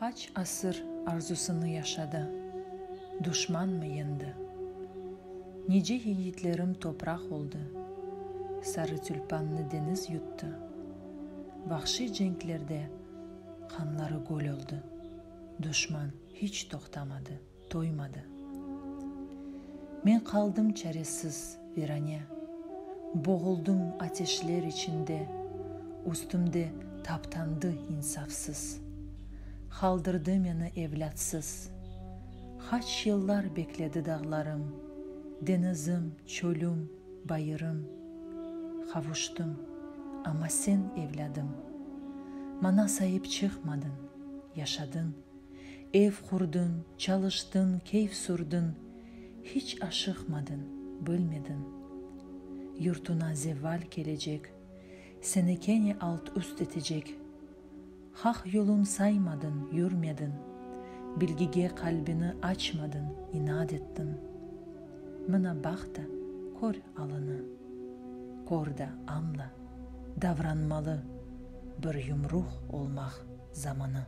Qaç asır arzusını yaşadı, duşmanmı yendi? Nice yigitlerim topraq oldı, sarı tülpannı deñiz yuttı. Vahşiy cenklerde qanları göl oldı, duşman hiç toqtamadı, toymadı. Men qaldım çaresiz, virane, boğuldım ateşler içinde, üstümde taptandı insafsız, qaldırdı meni evlâtsız. Qaç yıllar bekledi dağlarım, deñizim, çölüm, bayırım. Qavuştım, amma sen, evlâdım, maña saip çıqmadıñ, yaşadıñ. Ev qurdıñ, çalıştıñ, keyf sürdiñ, hiç aşıqmadıñ, bilmediñ. Yurtuña zeval kelecek, seni kene alt-üst etecek. Haq yolun saymadıñ, yürmediñ, bilgige qalbini açmadıñ, inat ettiñ. Mına baq da, kör alını, kör da añla, davranmalı, bir yumruq olmaq zamanı.